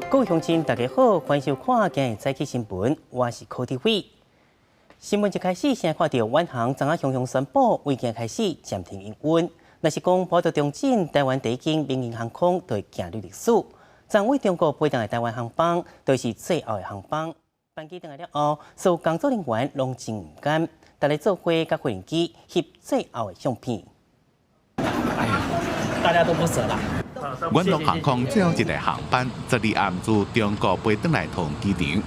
各位鄉親，大家好，歡迎收看今日早起新聞，我是柯志輝。新聞一開始，先看到遠航昨昏雄雄宣布，為今開始暫停營運。若是講跑道中正台灣第一間民營航空就會行入歷史。昨為中國飛轉來台灣航班，就是最後的航班。班機轉來了後，所有工作人員攏真毋甘，大家做伙佮飛行機翕最後的相片。哎呀，大家都不捨啦。遠東航空最後一個航班，昨日暗自中國飛轉來桃園機場。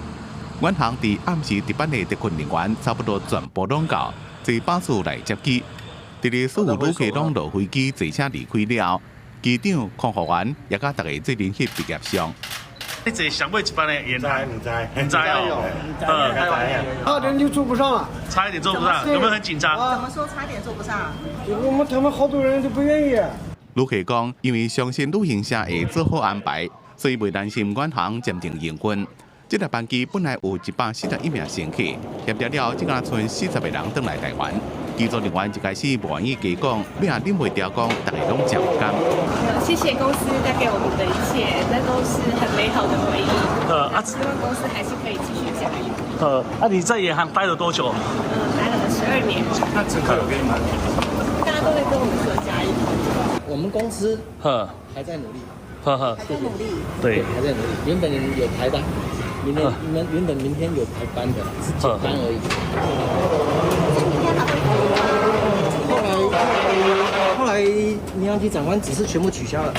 遠航佇暗時值班的特訓人員差不多全部攏到，坐巴士來接機。佇咧所有旅客攏落飛機坐車離開了後，機長、空服員也佮大家做陣翕畢業相。你坐上尾一班的遠航？毋知，毋知哦。差點就坐不上了。差一點坐不上，有沒有很緊張？怎麼說差點坐不上？我們他們好多人都不願意。旅客講，因為相信旅行社會做好安排，所以袂擔心遠航暫停營運。這台班機本來有141名乘客，協調了這敢賰40個人轉來台灣。機組人員一開始無願意加講，尾仔忍袂牢講，大家攏真毋甘。謝謝公司帶給我們的一切，那都是很美好的回憶。希望公司還是可以繼續加油。你在遠航待了多久？待了12年。那乘客有給你們？大家都會跟我們說加油。我們公司還在努力，還在努力，對，還在努力。原本有排班，明天你們原本明天有排班的，是減班而已。明天還會後來民航局長官指示全部取消了。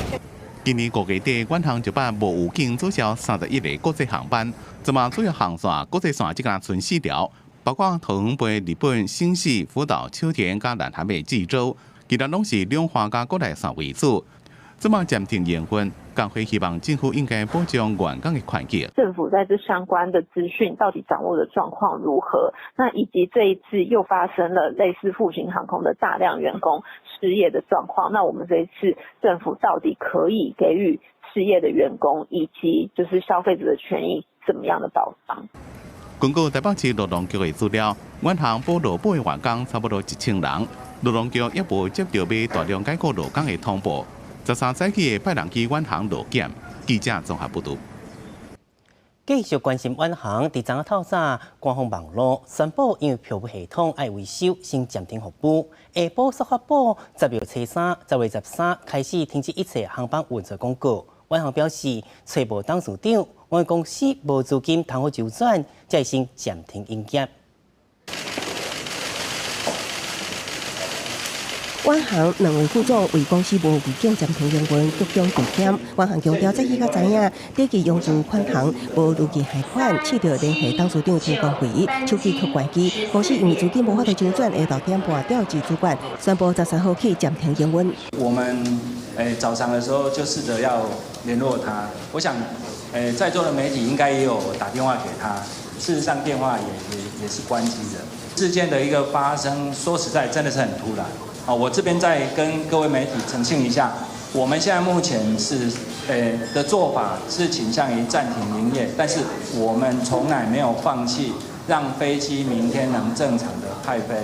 今年5月底，遠航就把無預警取消31個國際航班，這馬主要航線國際線只敢賰四條，包括桃園飛日本新潟、福島、秋田佮南韓的濟州，其他攏是兩岸佮國內線為主。這馬暫停營運，工會希望政府應該保障員工的權益。政府在這相關的資訊到底掌握的狀況如何？那以及這一次又發生了類似復興航空的大量員工失業的狀況，那我們這一次政府到底可以給予失業的員工以及就是消費者的權益怎麼樣的保障？根據台北市勞動局的資料，遠航補勞保的員工差不多1000人，勞動局猶無接著欲大量解僱勞工的通報。13早起會派人去遠航勞檢，記者綜合報導。繼續關心遠航，佇昨昏透早，官方網路宣布，因為票務系統愛維修，先暫停服務。下晡煞發布，10月初三、10月13開始停止一切航班運作廣告。遠航表示，揣無董事長，阮公司無資金通好周轉，才會先暫停營業。遠航兩位副總為公司無預警暫停營運，局長致歉。遠航強調，早起才知影，短期融資款項無如期還款，試著聯繫董事長陳光輝，手機卻關機。公司因為資金無法度周轉，下晝點半調集主管，宣布13號起暫停營運。我們早上的時候就試著要聯絡他，我想在座的媒體應該也有打電話給他，事實上電話也是關機的。事件的一個發生，說實在真的是很突然。好，我這邊再跟各位媒體澄清一下，我們現在目前是，的做法是傾向於暫停營業，但是我們從來沒有放棄讓飛機明天能正常的派飛。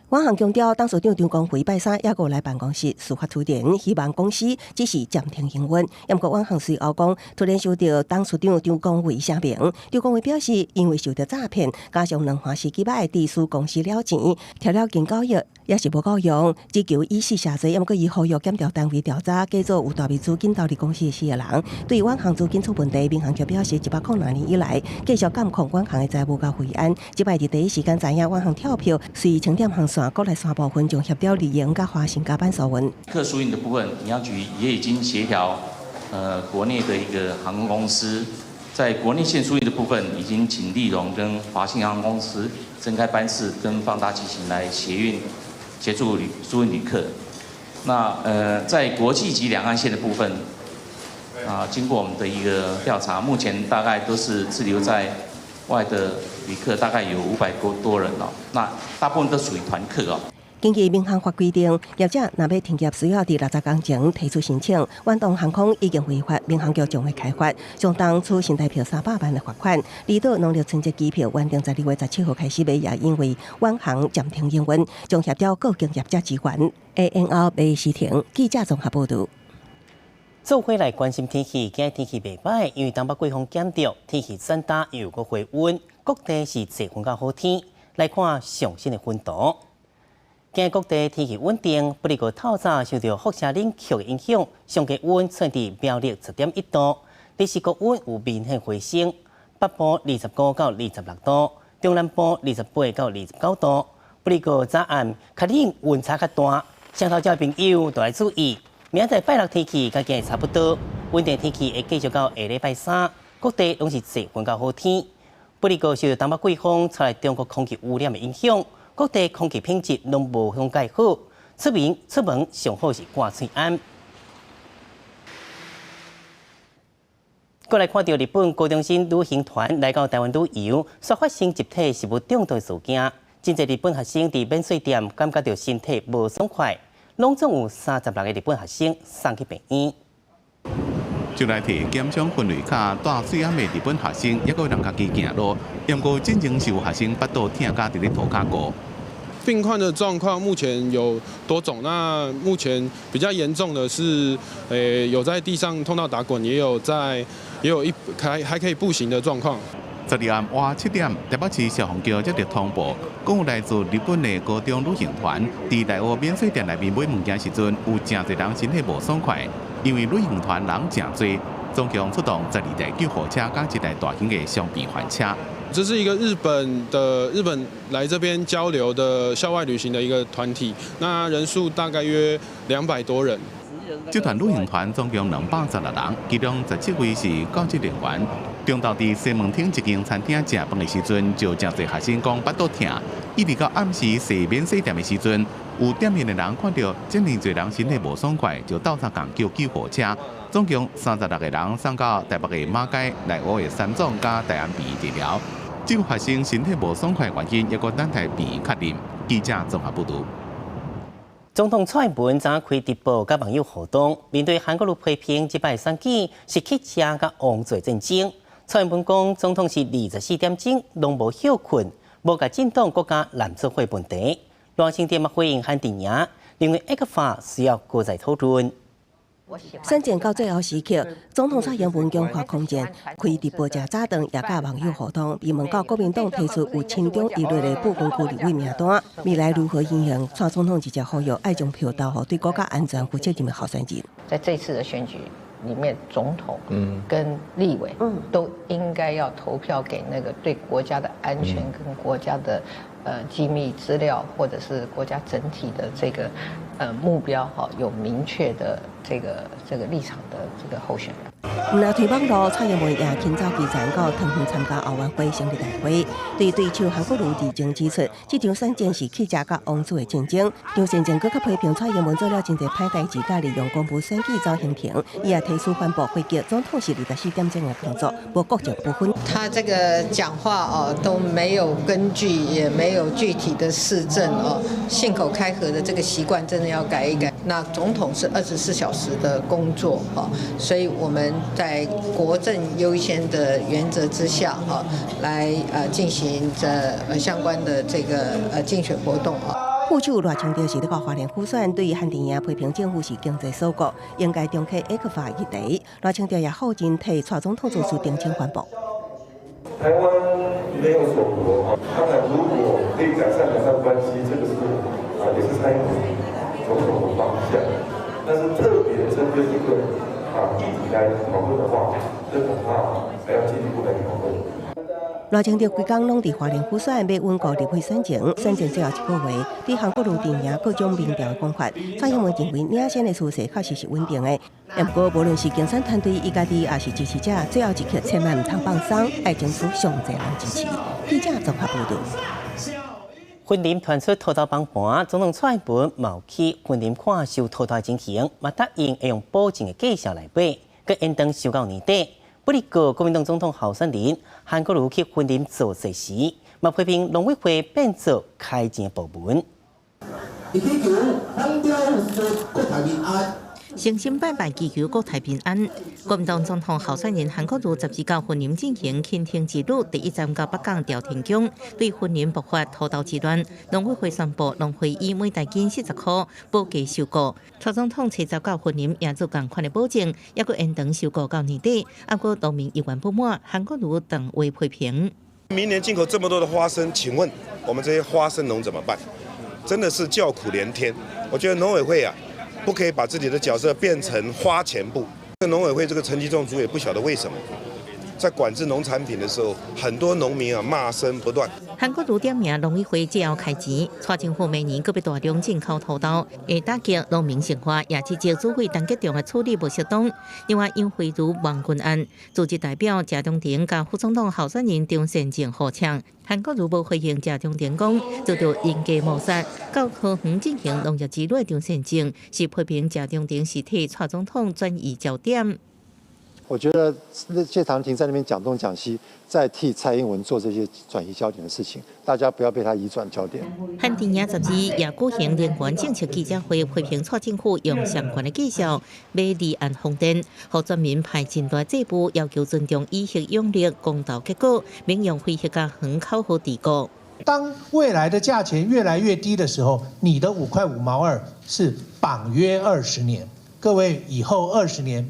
遠航強調，董事長張光輝拜三猶閣來辦公室事發突然，希望公司只是暫停營運。毋過遠航隨後講，突然收到董事長張光輝聲明，張光輝表示，因為受到詐騙，加上兩番時機擺佇輸公司了錢，食了警告藥也是無夠用，只求以死謝罪。毋過伊呼籲檢調單位調查，假做有大筆資金投入公司的四個人。對遠航資金出問題，民航局表示，106年以來繼續監控遠航的財務佮維安。這擺佇第一時間知影遠航跳票，隨清點航線國內三部分將協調麗榮佮華信加班疏運。客疏運的部分，民航局也已經協調，國內的一個航空公司，在國內線疏運的部分，已經請立榮跟華信航空公司增開班次跟放大機型來協運，協助疏運旅客。那在國際及兩岸線的部分，啊，經過我們的一個調查，目前大概都是滯留在外的旅客，大概有500多人哦。那大部分都屬於團客哦。根據民航法規定，業者若欲停業，需要佇60工前提出申請。遠東航空已經違法，民航局將會開罰，相當處新台幣300萬的罰款。離島農曆春節機票原定12月17號開始賣，也因為遠航暫停營運，將協調各間業者支援。ANR 馬時婷記者綜合報導。做伙來關心天氣，今日天氣袂䆀，因為東北季風減弱，天氣轉焦又閣回溫，各地是濟雲佮好天。來看上新的雲圖，今日各地天氣穩定，不過透早受著輻射冷卻的影響，上低溫竄佇苗栗10.1度，日時高溫有明顯回升，北部25到26度，中南部28到29度。不過早暗較冷，溫差較大，上頭遮朋友都愛注意。明仔載拜六天氣佮今日差不多，穩定天氣會繼續到下禮拜三，各地攏是濟雲佮好天。不過受著東北季風帶來中國空氣污染的影響，各地空氣品質攏無講蓋好，出門上好是掛喙罨。過來看著日本高中生旅行團來到台灣旅遊，煞發生集體食物中毒事件，真濟日本學生佇免稅店感覺著身體無爽快。攏總有36個日本學生送去病院。就來提檢張分類卡帶喙罨的日本學生，猶閣有人家己行路，毋過進前是有學生腹肚疼甲佇咧塗跤顧。病患的狀況目前有多種，那目前比較嚴重的是，有在地上痛到打滾，也有還可以步行的狀況。12暗晚7點，台北市消防局接到通報，講有來自日本的高中旅行團，佇內湖免稅店內面買物件時陣，有誠濟人身體無爽快，因為旅行團人誠濟，總共出動12台救護車佮一台大型的傷病患車。這是一個日本來這邊交流的校外旅行的一個團體，那人數大概約200多人。這團旅行團總共216人，其中17位是教職人員。中晝佇西門町一間餐廳食飯的時陣，就誠濟學生講腹肚疼，一直到暗時踅免稅店的時陣，有店面的人看著遮爾濟人身體無爽快，就鬥相共叫救護車。總共36個人送到台北的馬偕、內湖的三總佮大安病院治療。這個學生身體無爽快原因，猶閣等待病院確認。記者綜合報導。總統蔡英文昨開直播佮網友互動，面對韓國瑜批評這擺選舉是汽車佮王座戰爭。蔡英文講，總統是24點鐘攏無歇睏，無共政黨國家攬做伙問題。賴清德嘛回應韓陣營，認為 ECFA 需要閣再討論。選戰到最後時刻，總統蔡英文強化空間，開直播食早頓，也佮網友互動。被問到國民黨提出有親中疑慮的部分區立委名單，未來如何應用？蔡總統直接呼籲愛將票投予對國家安全負責任的候選人。在這次的選舉裡面，總統跟立委都應該要投票給那個對國家的安全跟國家的機密資料，或者是國家整體的這個目標哈，有明確的這個立場的這個候選人。毋但推網路，蔡英文也親走基層到桃園參加後援會成立大會，對對手韓國瑜佇前指出，這場選戰是汽車佮王子的戰爭。張善政閣較批評蔡英文做了真濟歹代誌，佮利用公務選舉走行程，伊也提出反駁回擊，總統是24點鐘的工作，無國籍不分。他這個講話哦都沒有根據，也沒有具體的事證哦，信口開河的這個習慣真的要改一改。那總統是24小時的工作哈，所以我們在國政優先的原則之下哈，來進行這相關的這個競選活動啊。副手賴清德是咧到花蓮輔選，對韓陣營批評政府是經濟鎖國，應該重啟 ECFA 議題。賴清德也否認替蔡總統做出澄清反駁。台灣沒有鎖國，當然如果可以改善兩岸關係，這個是啊也是蔡英文總統的方向。但是特別針對這個啊議題來討論的話，這恐怕還要進一步來討論。賴清德規工攏佇花蓮輔選，欲穩固立委選情，選戰最後一個月，對韓國瑜陣營各種民調的講法，蔡英文認為領先的趨勢確實是穩定的。毋過，無論是競選團隊伊家己，抑是支持者，最後一刻千萬毋通放鬆，愛爭取上濟人支持。記者綜合報導。雲林傳出土豆崩盤，總統蔡英文嘛去雲林看收土豆的情形，嘛答應會用保證的價數來買，閣延長收到年底。不過，國民黨總統候選人韓國瑜去雲林造勢時，嘛批評農委會變做開錢部門。誠心拜拜祈求國泰民安。國民黨總統候選人韓國瑜12到雲林進行傾聽之旅，第一站到北港朝天宮，對雲林爆發土豆之亂，農委會宣布農會以每大斤40塊保價收購。蔡總統初十到雲林也做仝款的保證，猶閣延長收購到年底。不過農民猶原不滿，韓國瑜當話批評。明年進口這麼多的花生，請問我們這些花生農怎麼辦？真的是叫苦連天。我覺得農委會啊，不可以把自己的角色變成花錢部。農委會這個陳吉仲主委不曉得為什麼，在管制農產品的時候，很多農民啊罵聲不斷。韓國瑜點名農委會最後開錢，蔡政府明年閣欲大量進口土豆，會打擊農民生活，也指責主委陳吉仲的處理無適當。另外，楊惠如網軍案，組織代表謝長廷佮副總統候選人張善政互嗆，韓國瑜無回應謝長廷講，遭到人格謀殺，到桃園進行農業之旅的張善政是批評謝長廷是替蔡總統轉移焦點。我覺得謝長廷在那邊講東講西，在替蔡英文做這些轉移焦點的事情，大家不要被他移轉焦點。韓電影雜誌也舉行聯關政策記者會，批評蔡政府用相關的技術買離岸風電，予全民派真大債務，要求尊重以核養綠公投結果，免用非核家園口號治國。當未來的價錢越來越低的時候，你的5塊5毛2是綁約20年，各位以後20年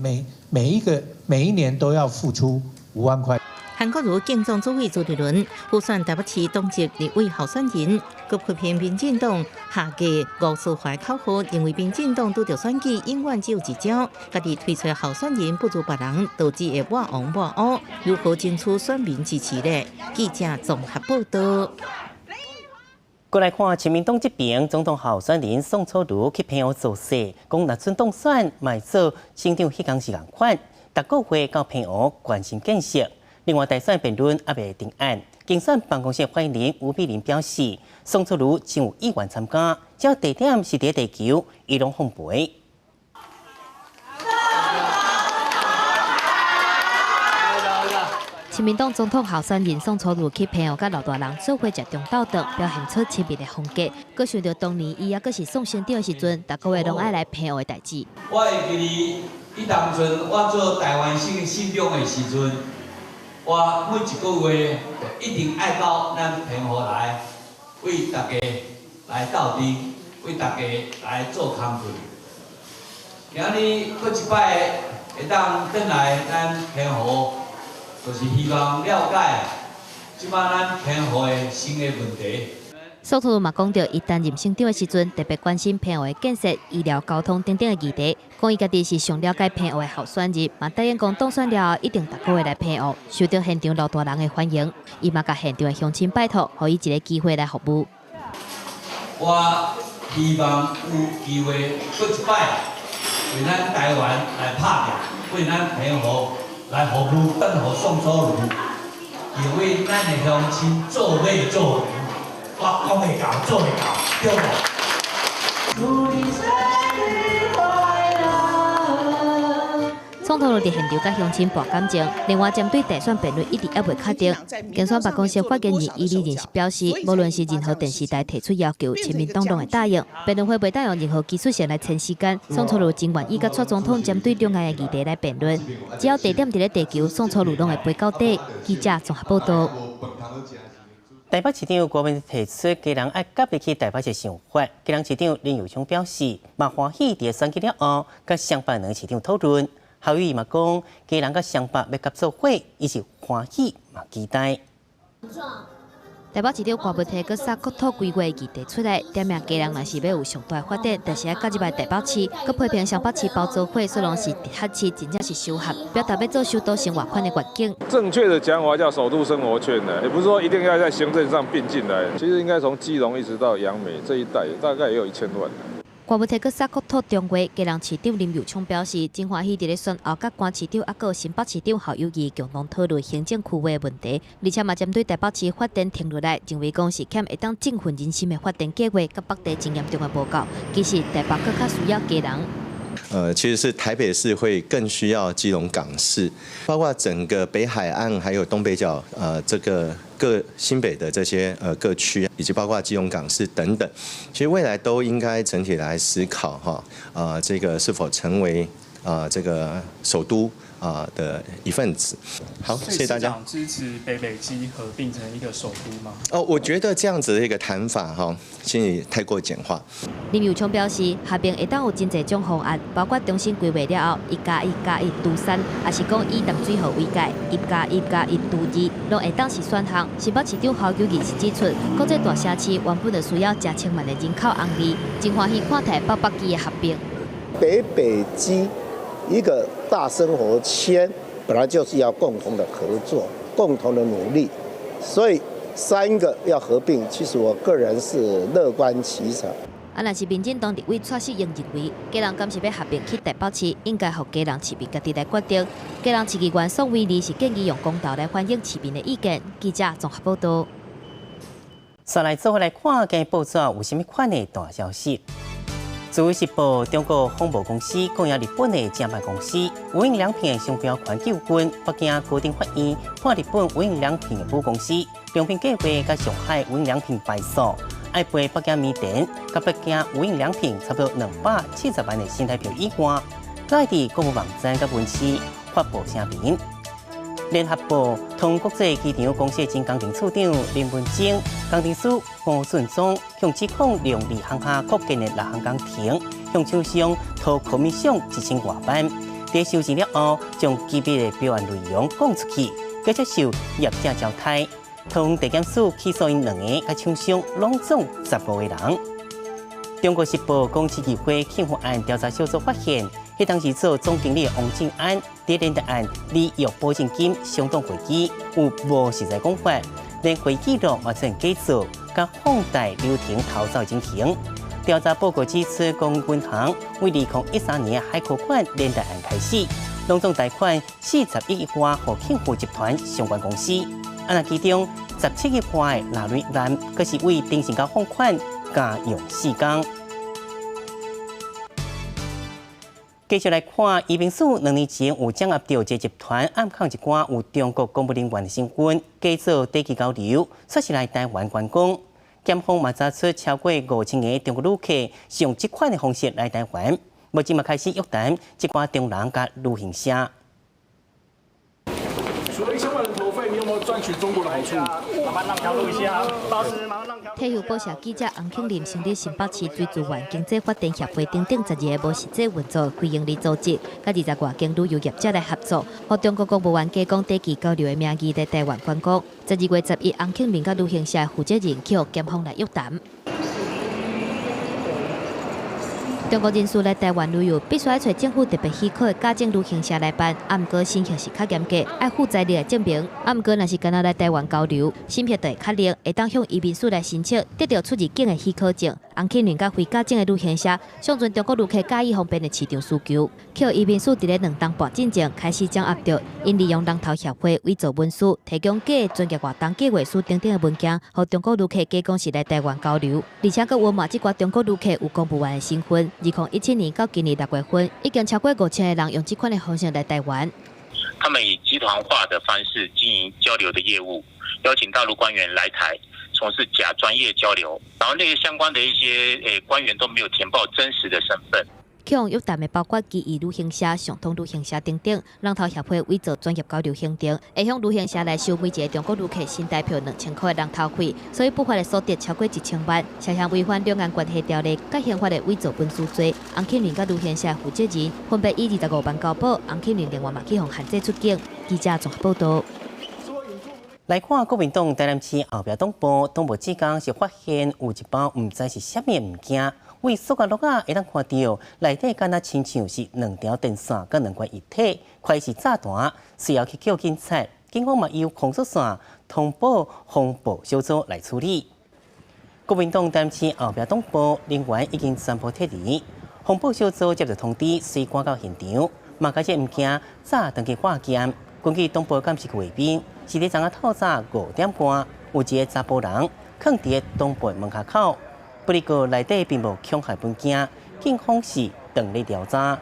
每一年都要付出5萬塊。韓國瑜競總主委朱立倫輔選台北市黨籍立委候選人，閣批評民進黨下架吳思懷口號，認為民進黨拄著選舉永遠只有一招，家己推出候選人不如別人，導致會抹紅抹烏，如何爭取選民支持呢？記者綜合報道。過來看，親民黨這邊總統候選人宋楚瑜去澎湖造勢，講若準當選，嘛做省長彼工是仝款，逐個月到澎湖關心建設。另外，大選辯論猶未定案，競選辦公室發言人吳碧玲表示，宋楚瑜真有意願參加，只要地點是佇地球，伊攏奉陪。親民黨總統候選人宋楚瑜去澎湖佮老大人做伙食中晝頓，表現出親民的風格。閣想著當年伊猶閣是宋省長的時陣，逐個月攏愛來澎湖的代誌。我會記得，彼當陣我做臺灣省省長的時陣，我每一個月就一定愛到咱澎湖來，為大家來鬥陣，為大家來做工作。今日閣一擺會當轉來咱澎湖。就是希望了解這擺咱澎湖的新的問題。宋楚瑜嘛講著，伊擔任省長的時陣，特別關心澎湖的建設、醫療、交通等等的議題。講伊家己是上了解澎湖的候選人，嘛答應講當選了後一定逐個月來澎湖，受到現場老大人的歡迎。伊嘛共現場的鄉親拜託，予伊一個機會來服務。我希望有機會閣一擺為咱台灣來拍拚，為咱澎湖來服務，轉予宋楚瑜，因為咱的鄉親做馬做牛，我講會到，做會到，對無？宋楚瑜佇現場佮鄉親博感情，另外針對大選辯論一直猶未確定。競選辦公室發言人伊里仁表示，無論是任何電視台提出要求，親民黨攏會答應。辯論會袂當用任何技術性來撐時間。宋楚瑜真願意佮蔡總統針對兩岸的議題來辯論，只要地點佇咧地球，宋楚瑜攏會陪到底。記者綜合報道。台北市長郭文提出，基隆愛合入去台北市想法。基隆市長林右昌表示，嘛歡喜佇選舉了後，佮雙北兩市長討論。侯友宜嘛講，基隆佮雙北欲合做伙，伊是歡喜嘛期待。台北市長郭文提閣殺國土規劃議題出來，點名基隆若是欲有上大發展，就是愛合入來台北市。閣批評雙北市包做伙，雖然是直轄市，真正是收合，表達欲做首都生活圈的願景。正確的講法叫首都生活圈呢，也不是說一定要在行政上併進來。其實應該從基隆一直到楊梅這一帶，大概也有1000萬。郭文提閣殺國土重劃，基隆市長林右昌表示，真歡喜佇咧選後，佮關市長抑閣新北市長侯友宜共同討論行政區劃的問題，而且嘛針對台北市發電停落來，認為講是欠會當振奮人心的發電計劃，佮北地真嚴重的無夠。其實台北閣較需要基隆。其實是台北市會更需要基隆港市，包括整個北海岸還有東北角，這個各新北的這些各區，以及包括基隆港市等等，其實未來都應該整體來思考哈，這個是否成為這個首都的一份子。好，謝謝大家。支持北北基合併成一個首都嗎？哦，我覺得這樣子的一個談法哈，其實太過簡化。林右昌表示，合併會當有真濟種方案，包括重新規劃了後，1+1+1除3，抑是講以淡水河為界，1+1+1除2，攏會當是選項。新北市長侯友宜是指出，國際大城市原本就需要成千萬的人口紅利，真歡喜看台北北基的合併。北北基一個大生活圈，本來就是要共同的合作、共同的努力，所以三個要合併，其實我個人是樂觀其成。啊，若是民進黨立委蔡適應認為，基隆敢是欲合併去台北市，應該予基隆市民家己來決定。基隆市議員宋偉利是建議用公投來反映市民的意見。記者綜合報道。煞來做伙來看，今日報紙有啥物款的大消息？自由時報中國廣播公司共有日本的正牌公司無印良品的商標權糾紛，北京高等法院判日本無印良品的母公司良品計劃佮上海無印良品敗訴，愛賠北京米田佮北京無印良品差不多270萬的新台幣以外，閣佇購物網站佮門市發布聲明。聯合報通國際機場公司前工程處長林文晶、工程師黃順忠向指控利用二項下擴建的六項工程，向廠商討 commission 1000外萬。佇收錢了後，將機密的標案內容講出去，閣接受業者招刣。通地檢署起訴𪜶兩个佮廠商，攏總15個人。中國時報講市議會慶福案調查小組發現，彼當時做總經理的王靜安，佇連帶案履約保證金相當會議有無實在講法，連會記錄嘛出現假造，佮放貸流程偷走情形。調查報告指出，講銀行為2013年海科館連帶案開始，攏總貸款41億外予慶富集團相關公司，啊若其中17億外的納瑞蘭，閣是為丁成交放款加用四工。繼續來看，移民署2年前有掌握到這集團暗藏一寡有中國公務人員的身份，假做短期交流，說是來台灣觀光。檢方嘛查出超過5000個中國旅客是用這款的方式來台灣，目前嘛開始約談這寡中人佮旅行社。除了1000萬人頭費，你有沒有賺取中國的好處？體育報社記者洪慶林成立新北市水資源經濟發展協會等等12個無實際運作非營利組織，佮20外間旅遊業者來合作，予中國公務員提供短期交流的名義來台灣觀光。12月11，洪慶林佮旅行社負責人去予檢方來約談。中國人士來台灣旅遊，必須愛揣政府特別許可的假證旅行社來辦，啊，毋過審核是較嚴格，愛附材料來證明。啊，毋過若是干焦來台灣交流，審核就會較靈，會當向移民署來申請，得到出入境的許可證。洪慶林佮非假證的旅行社，上傳中國旅客假意方便的市場需求，去予移民署佇咧2冬半進前開始掌握著，𪜶利用人頭協會偽造文書，提供假的專業活動計劃書等等的文件，予中國旅客假講是來台灣交流，而且閣隱瞞這寡中國旅客有公務員的身份。2017年到今年6月份，已經超過5000個人用這款的方式來台灣。他們以集團化的方式經營交流的業務，邀請大陸官員來台從事假專業交流，然後那些相關的一些官員都沒有填報真實的身份。去予約談的包括奇異旅行社、上通旅行社等等，人頭協會偽造專業交流行程，會向旅行社來收每一個中國旅客新台票2000塊的人頭費，所以不法的所得超過1000萬，涉嫌違反兩岸關係條例，佮刑法的偽造文書罪。洪慶林佮旅行社負責人分別以25萬交保，洪慶林另外嘛去予限制出境。記者綜合報道。來看國民黨台南市後壁黨部，黨部志工是發現有一包毋知是啥物物件，對塑膠橐仔會當看著內底敢若親像是兩條電線佮兩罐液體，懷疑是炸彈，隨後去叫警察，警方嘛由封鎖線通報防暴小組來處理。國民黨台南市後壁黨部人員已經全部撤離，防暴小組接到通知，隨趕到現場，嘛共這物件炸轉去化驗。根據黨部監視器畫面，是佇昨昏透早5點半，有一个查埔人囥佇咧黨部門跤口，不過內底並無恐嚇物件，警方是當咧調查。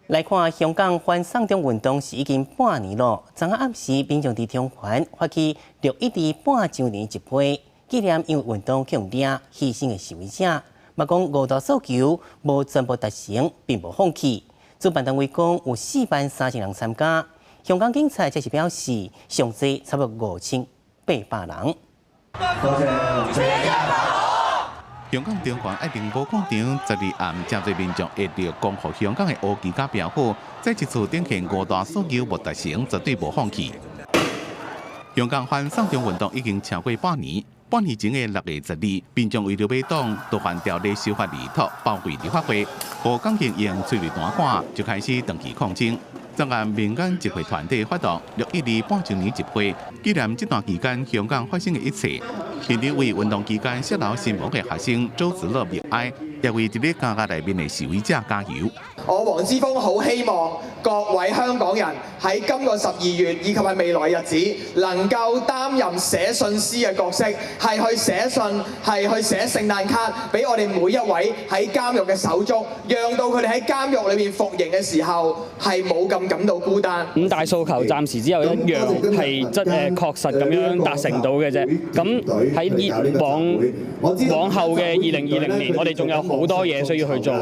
來看香港反送中運動是已經半年咯，昨暗時民眾佇中環發起六一二半週年集會，紀念因為運動去予掠犧牲的示威者。嘛講五大訴求無全部達成，並無放棄。主辦單位講有4萬3千人參加，香港警察則是表示上濟差不多5800人。多謝。香港中環愛丁堡廣場12暗，誠濟民眾挾著光復香港的烏旗佮標語，再一次展現五大訴求無達成，絕對無放棄。香港反送中運動已經超過半年，半年前的6月12，民眾為著欲擋逃犯條例修法而托包圍立法會，予港警用催淚彈趕，就開始長期抗爭。昨暗民間集會團體發動六一二半週年集會，紀念這段期間香港發生的一切。現場為運動期間血流身亡的學生周梓樂默哀，也為佇咧監獄內面的示威者加油。我黃之鋒好希望各位香港人喺今個12月以及係未來日子，能夠擔任寫信師嘅角色，係去寫信，係去寫聖誕卡俾我哋每一位喺監獄嘅手足，讓到佢哋喺監獄裏面服刑嘅時候係冇咁感到孤單。五大訴求暫時只有一樣係真確實咁樣達成到嘅啫。咁喺往後嘅2020年，我哋仲有好多嘢需要去做。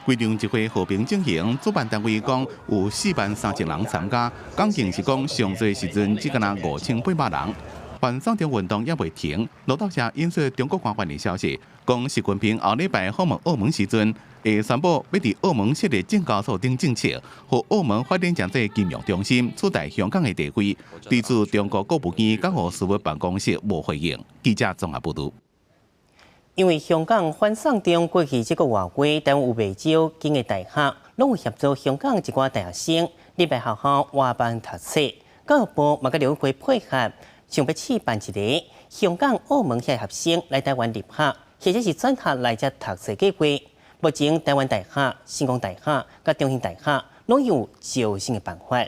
規場集會和平進行，主辦單位講有4萬3千人參加，港警是講上濟時陣只敢若5800人。反送中運動猶未停，路透社引述中國官員的消息，講習近平後禮拜訪問澳門時陣，會宣布欲佇澳門設立證交所等政策，予澳門發展成做金融中心，取代香港的地位。對此，中國國務院港澳事務辦公室無回應。記者綜合報導。因為香港反送中過去這個外月，台灣有袂少間的大學，攏有協助香港一寡大學生入來學校活班讀冊。教育部嘛佮陸委會配合，想欲試辦一个香港、澳門遐學生來台灣入學，或者是轉學來遮讀冊計劃。目前台灣大學、成功大學佮中興大學攏有招生的辦法。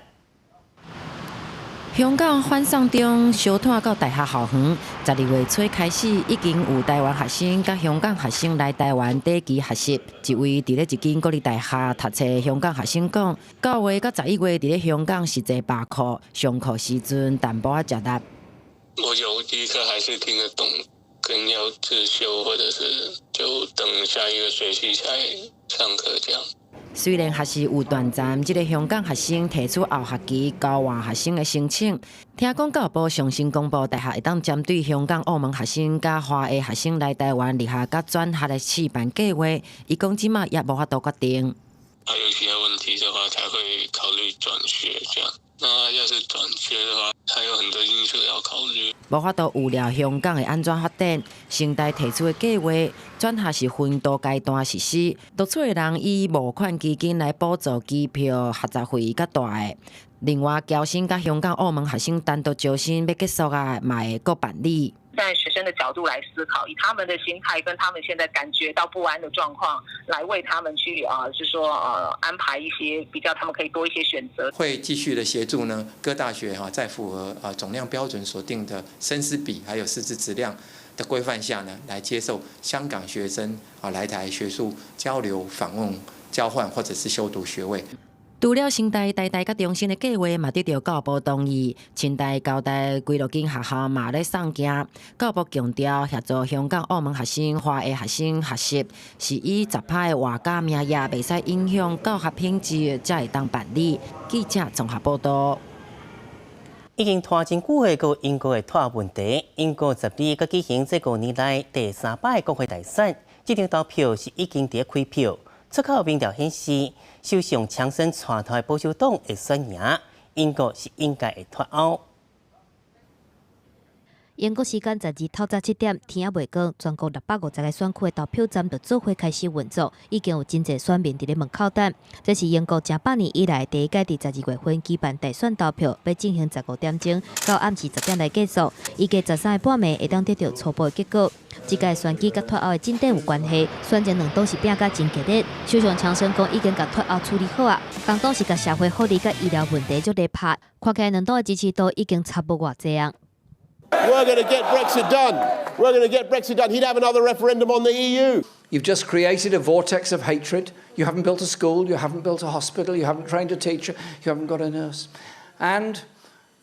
香港反送中相湠到大學校園，12月初開始已經有台灣學生佮香港學生來台灣短期學習。一位佇咧一間國立大學讀冊香港學生講，9月佮11月佇咧香港實際罷課，上課時陣淡薄仔吃力。我有第一課還是聽得懂，可能要自修，或者是就等下一個學期才上課這樣。雖然學士有斷層，這个香港學生提出後學期交換學生的申請，聽講教育部上新公布，大學會當針對香港、澳門學生佮華裔學生來台灣入學佮轉學的試辦計劃，伊講這馬也無法度決定。還有其他問題的話，才會考慮轉學這樣。那要是轉學的話，還有很多因素要考慮。無法度預料香港會按怎發展，成大提出的計劃轉學是分多階段實施，錄取的人以募款基金來補助機票、學雜費較大的。另外，僑生佮香港、澳門學生單獨招生欲結束啊，嘛會閣辦理。在學生的角度來思考，以他們的心態跟他們現在感覺到不安的狀況，來為他們去啊，是說安排一些比較他們可以多一些選擇。會繼續的協助呢各大學哈，在符合啊總量標準所定的生師比還有師資質量的規範下呢，來接受香港學生啊來台學術交流、訪問、交換或者是修讀學位。除了成大、台大佮中興的計劃嘛得著教育部同意，清大、交大幾落間學校嘛咧送件。教育部強調協助香港、澳門學生、華裔學生學習，是以10%的外加名額，袂使影響教學品質，才會當辦理。記者綜合報道。已經拖真久的個英國的脫歐問題，英國12閣舉行這5年來第三擺國會大選，這場投票是已經佇開票。出口民調顯示，首相強生帶頭的保守黨會選贏，英國是應該會脫歐。英國時間12透早7點，天猶未光，全國650個選區的投票站就做伙開始運作，已經有真濟選民佇咧門口等。這是英國成百年以來第一屆佇12月份舉辦大選投票，欲進行15點鐘到暗時10點來結束。預計13日半暝會當得著初步的結果。這屆選舉佮脫歐的進展有關係，選前兩黨是拚甲真激烈。首相強生講已經共脫歐處理好矣，工黨是共社會福利佮醫療問題足咧拍，看起來兩黨的支持度已經差無偌濟矣。 We're going to get Brexit done. We're going to get Brexit done. He'd have another referendum on the EU. You've just created a vortex of hatred. You haven't built a school, you haven't built a hospital, you haven't trained a teacher, you haven't got a nurse. And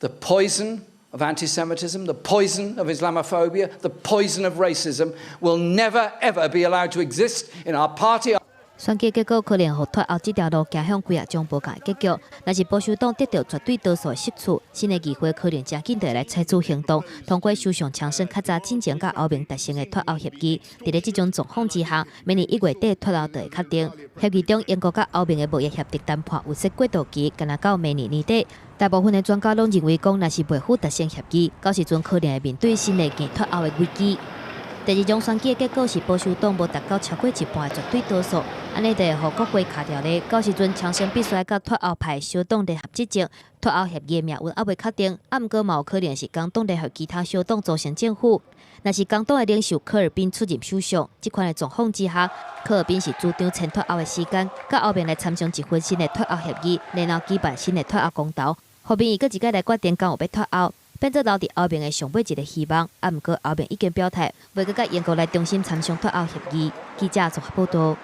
the poison of anti Semitism, the poison of Islamophobia, the poison of racism will never ever be allowed to exist in our party. 選舉結果可能予脫歐這條路走向幾仔種無仝的結局。若是保守黨得著絕對多數的席次，新的議會可能誠緊就會來採取行動，通過首相強生較早進前佮歐盟達成的脫歐協議。佇咧這種狀況之下，明年1月底脫歐就會確定。協議中，英國佮歐盟的貿易協定談判有設過渡期，干焦到明年年底。大部分的專家攏認為講，若是袂赴達成協議，到時陣可能會面對新的硬脫歐的危機。第二場選舉的結果是保守黨無達到超過一半的絕對多數，按呢就會予國會卡佇咧。到時陣強生必須愛佮脫歐派小黨聯合執政，脫歐協議的命運猶未確定。啊，毋過嘛有可能是工黨聯合其他小黨組成政府。若是工黨的領袖科爾賓出任首相，這款的狀況之下，科爾賓是主張延脫歐的時間，佮歐盟來參詳一份新的脫歐協議，然後舉辦新的脫歐公投，予民意閣一擺來決定敢有欲脫歐。變做留佇歐盟的上尾一个希望，啊，毋過歐盟已經表態，袂閣佮英國來重新參商脫歐協議。記者綜合報導。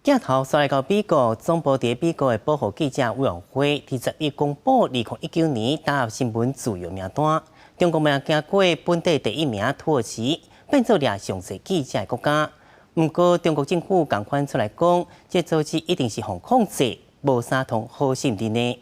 鏡頭煞來到美國，總部佇美國的保護記者委員會，佇10日公布2019年打壓新聞自由名單，中國嘛行過本地第一名土耳其，變做掠上濟記者的國家。毋過中國政府仝款出來講，這組織一定是予控制，無啥通好信任的。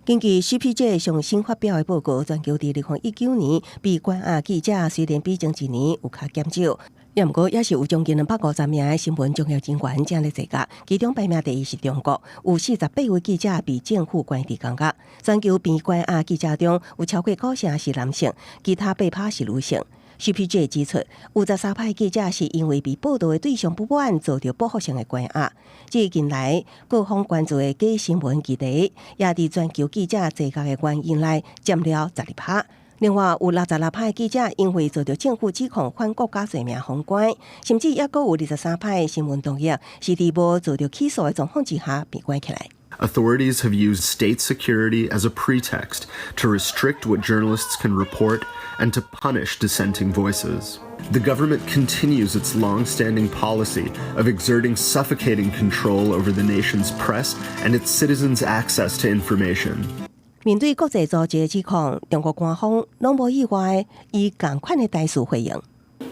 根據 CPJ 上新發表的報告，全球佇2019年被關押記者雖然比前一年有較減少，也毋過也是有將近250名的新聞從業人員正咧坐監，其中排名第一是中國，有48位記者被政府關佇監獄。全球被關押記者中有超過九成是男性，其他8趴是女性。CPJ 指出，有13趴記者是因為被報導的對象不滿，遭著報復性的關押。這近來各方關注的假新聞議題，也佇全球記者坐監的原因內佔了12趴。另外，有66趴的記者因為遭著政府指控反國家罪名予關，甚至猶閣有23趴的新聞同業是佇無遭著起訴的狀況之下被關起來。 Authorities have used state security as a pretext to restrict what journalists can report and to punish dissenting voices. The government continues its long-standing policy of exerting suffocating control over the nation's press and its citizens' access to information. 面對國際組織的指控，中國官方攏無意外以仝款的態勢回應。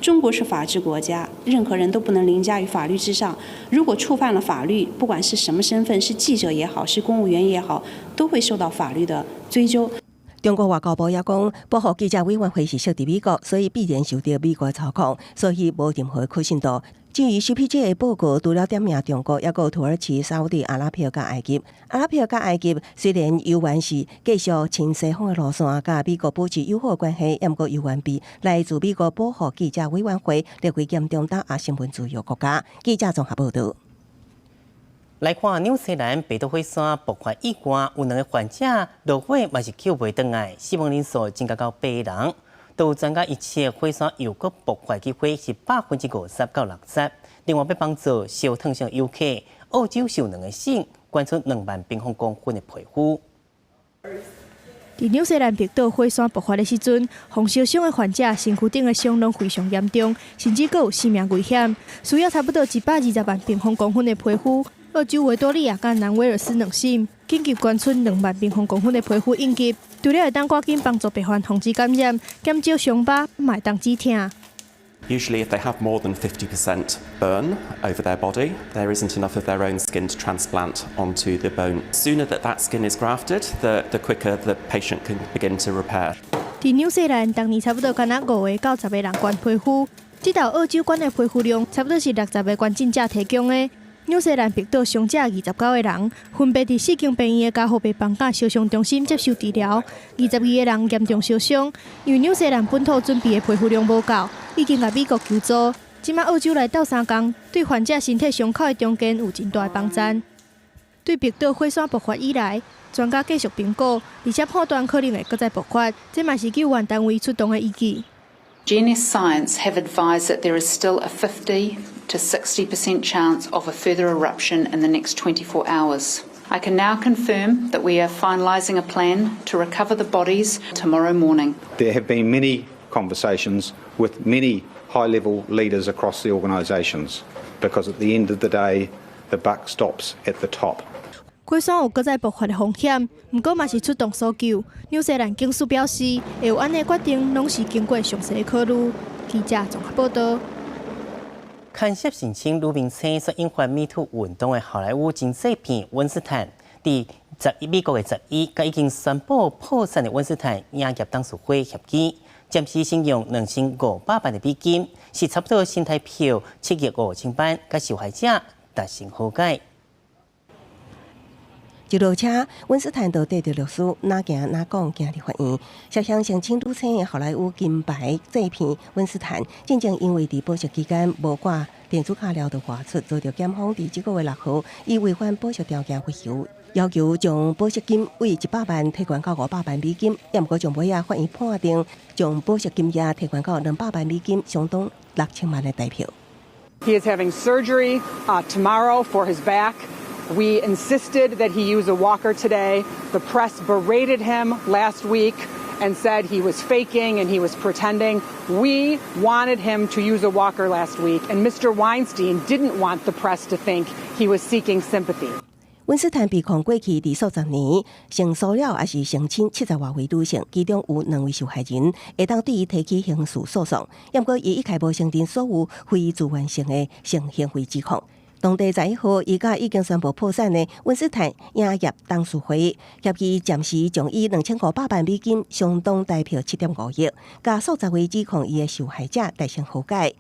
中國是法治國家，任何人都不能凌駕於法律之上。如果觸犯了法律，不管是什麼身份，是記者也好，是公務員也好，都會受到法律的追究。中國外交部也講，保護記者委員會是設佇美國，所以必然受著美國操控，所以無任何可信度。至於 CPJ 的報告，除了點名中國，猶閣土耳其、沙烏地阿拉伯佮埃及。阿拉伯佮埃及雖然猶原是繼續親西方的路線，佮美國保持友好關係，毋過猶原被來自美國保護記者委員會列為嚴重打壓新聞自由國家。記者綜合報導。來看紐西蘭白島火山爆發意外，有兩个患者落火嘛是救袂轉來，死亡人數增加到八人。都有專家預測火山又閣爆發機會是50%到60%。另外，欲幫助受燙傷遊客，澳洲有兩个省捐出2萬平方公分的皮膚。佇紐西蘭白島火山爆發的時陣，予燒傷的患者身軀頂的傷攏非常嚴重，甚至閣有性命危險，需要差不多120萬平方公分的皮膚。澳洲維多利亞佮南威爾斯兩省緊急捐出2萬平方公分的皮膚應急，除了會當趕緊幫助病患防止感染、減少傷疤，嘛會當止疼。 Usually, if they have more than 50% burn over their body, there isn't enough of their own skin to transplant onto the bone. Sooner that that skin is grafted, the quicker the patient can begin to repair. 佇紐西蘭，逐年差不多敢若5個到10個人捐皮膚，這道澳洲捐的皮膚量差不多是60個捐贈者提供的。紐西蘭白島傷者29個人，分別佇四間病院的加護病房佮燒傷中心接受治療。22個人嚴重燒傷，因為紐西蘭本土準備的皮膚量無夠，已經共美國求助。這馬澳洲來鬥相共，對患者身體傷口的重建有真大的幫贊。對白島火山爆發以來，專家繼續評估，而且判斷可能會閣再爆發，這嘛是救援單位出動的依據。 GNS Science have advised that there is still a 50 to 60% chance of a further eruption in the next 24 hours. I can now confirm that we are finalising a plan to recover the bodies tomorrow morning. There have been many conversations with many High-level leaders across the organisations, because at the end of the day, the buck stops at the top. 火山有閣再爆發的風險，毋過嘛是出動搜救。紐西蘭警署表示，會有按呢決定，攏是經過詳細的考慮。記者綜合報道。牽涉性侵女明星所引發 Me Too 運動的好萊塢金製片溫斯坦，佇美國的十一，佮已經宣布破產的溫斯坦影業董事會協議，暫時先用2500萬的美金，是差不多新台票7億5000萬，佮受害者達成和解。一落車，溫斯坦就綴著律師，哪行哪講，行入法院。涉嫌性侵女星的好萊塢金牌製片溫斯坦，進前因為佇保釋期間無掛電子腳鐐就外出，遭著檢方佇這個月6號以違反保釋條件為由，要求將保釋金為100萬提懸到500萬美金。也毋過上尾仔法院判定將保釋金額提懸到200萬美金，相當6000萬的台票。 He is having surgery tomorrow for his back. We insisted that he use a walker today. The press berated him last week and said he was faking and he was pretending. We wanted him to use a walker last week, and Mr. Weinstein didn't want the press to think he was seeking sympathy. 溫斯坦被控過去佇數十年性騷擾抑是性侵70外位女性，其中有兩位受害人會當對伊提起刑事訴訟。毋過，伊一概無承認所有非自願性的性行為指控。當地11號，伊佮已經宣布破產的溫斯坦影業董事會協議暫時將以2500萬美金，相當台票7.5億，佮數十位指控伊的受害者達成和解。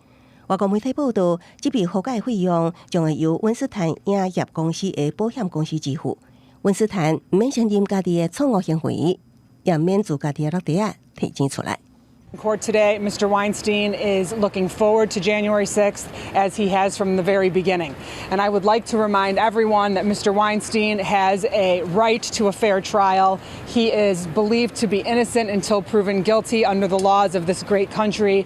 外國媒體報道，這筆和解費用將會由溫斯坦影業公司的保險公司支付。溫斯坦毋免承認家己的錯誤行為，也毋免自家己的落袋仔提錢出來。 In court today, Mr. Weinstein is looking forward to January 6th, as he has from the very beginning. And I would like to remind everyone that Mr. Weinstein has a right to a fair trial. He is believed to be innocent until proven guilty under the laws of this great country.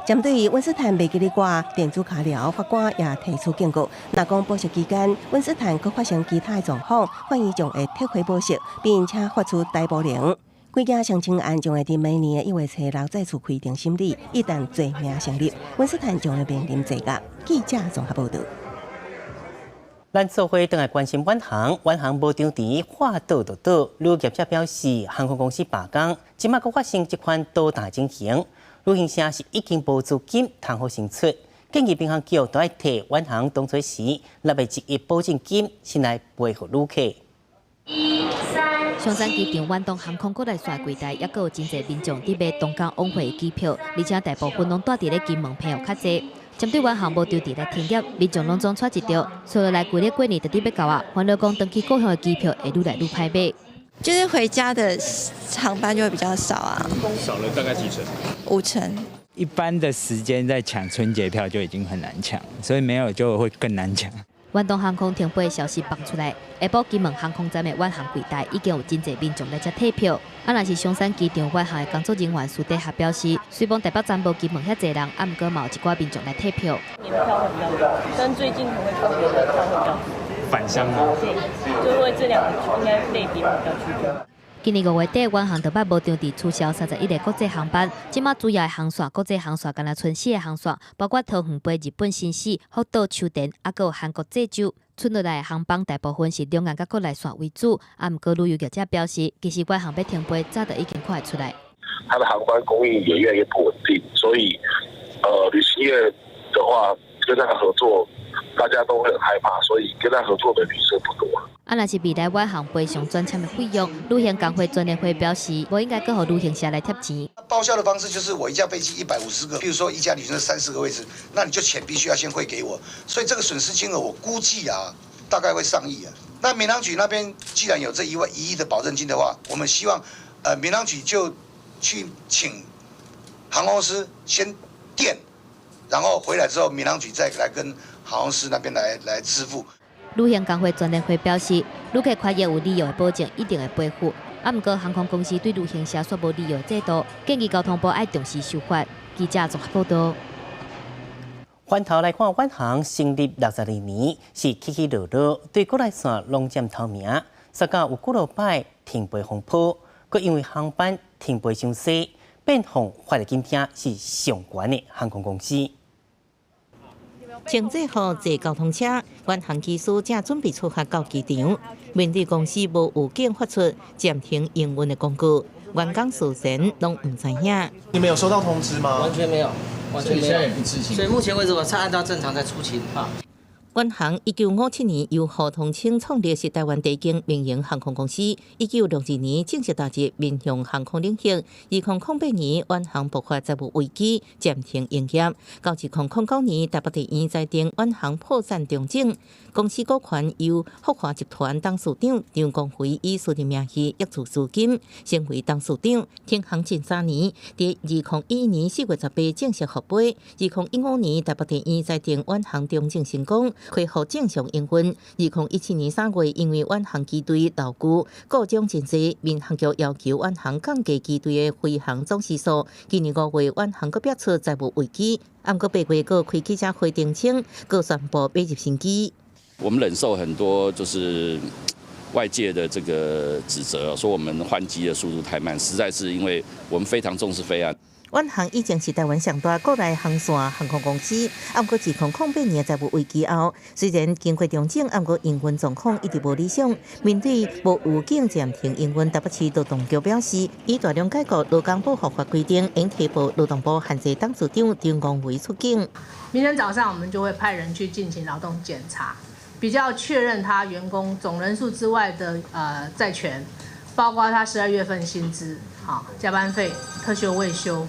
針對溫斯坦袂記得掛電子腳鐐，法官也提出警告。若講保釋期間，溫斯坦閣發生其他的狀況，法院將會撤回保釋，並且發出逮捕令。規件性侵案將會佇明年的1月初6再次開庭審理，一旦罪名成立，溫斯坦將會面臨坐監。記者綜合報道。咱做伙轉來關心遠航，遠航無張遲，話倒就倒。旅業者表示，航空公司罷工，這馬閣發生這款倒彈情形。旅行社是已經無資金通好承出，建議民航局都愛提遠航當初時納的一億保證金，先來賠予旅客。松山機場遠東航空國內線櫃台，猶閣有真濟民眾佇買東港往回的機票，而且大部分攏蹛佇咧金門朋友較濟。針對遠航無張遲來停業，民眾攏總揣一著，接落來規个過年就佇欲到啊，煩惱講轉去故鄉的機票會愈來愈歹買。就是回家的航班就會比較少啊。少了大概幾成？5成。一般的時間在搶春節票就已經很難搶，所以沒有就會更難搶。遠東航空停飛的消息放出來，下晡金門航空站的遠航櫃台已經有真濟民眾來遮退票。啊，若是松山機場遠航的工作人員私底下表示，雖罔台北站無金門遐濟人，啊，毋過嘛有一寡民眾來退票。年票會比較多，但最近可能會特別的票會比較多。返鄉嗎？對，就會這兩個應該類別會比較居多。今年5月底，遠航就捌無張遲取消31個國際航班。這馬主要的航線，國際航線干焦賰四个航線，包括桃園飛日本新潟、福島秋田，猶閣有韓國濟州。賰落來的航班大部分是兩岸佮國內線為主。啊，毋過旅遊業者表示，其實遠航欲停飛，早就已經看會出來。它的航班供應也越來越不穩定，所以，旅行業的話，跟他合作，大家都會很害怕，所以跟他合作的旅社不多。啊，若是未來遠航賠償轉簽的費用，旅行工會全聯會表示，無應該閣予旅行社來貼錢。報銷的方式就是我一架飛機150個，比如說一家旅行社30個位置，那你就錢必須要先匯給我，所以這個損失金額我估計啊，大概會上億啊。那民航局那邊既然有這1億的保證金的話，我們希望，民航局就去請航空公司先墊，然後回來之後，民航局再來跟航空公司那邊來支付。旅行工會全聯會表示，旅客權益有理由的保證，一定會賠付。啊，毋過航空公司對旅行社煞無理由的制度，建議交通部愛重視修法。記者綜合報道。回頭來看，遠航成立62年，是起起落落，對國內線攏佔頭名。煞到有幾落擺停飛風波，閣因為航班停飛傷濟，變予法的禁聽是上懸的航空公司。穿制服坐交通車，遠航機師正準備出發到機場。面對公司無預警發出暫停營運的公告，員工事前攏毋知影。你們有收到通知嗎？完全沒有，完全沒有。所以現在也不知情。所以目前為止，我是按照正常在出勤啊。遠航1957年由胡同清創立，是台灣第一間民營航空公司。1962年正式踏入民用航空領域。2008年，遠航爆發財務危機，暫停營業。到2009年，台北地院裁定遠航破產重整，公司股權由福華集團董事長張光輝以私人名義挹注資金，成為董事長。停航近3年，佇2011年4月18正式復飛。2015年，台北地院裁定遠航重整成功，恢復正常營運。2017年3月，因為遠航機隊勞具故障真濟，民航局要求遠航降低機隊的飛行總時數。今年5月，遠航閣爆出財務危機，毋過8月閣開記者會澄清，閣宣布買入新機。我們忍受很多就是外界的這個指責，說我們換機的速度太慢，實在是因為我們非常重視飛安。遠航以前是台灣上大國內航線航空公司，毋過自2008年財務危機後，雖然經過重整，毋過營運狀況一直無理想。面對無預警暫停營運，台北市勞動局表示，依大量解雇勞工保護法規定，應提報勞動部限制董事長張光偉出境。明天早上我們就會派人去進行勞動檢查，比較確認他員工總人數之外的債權，包括他12月份薪資、好加班費、特休未休。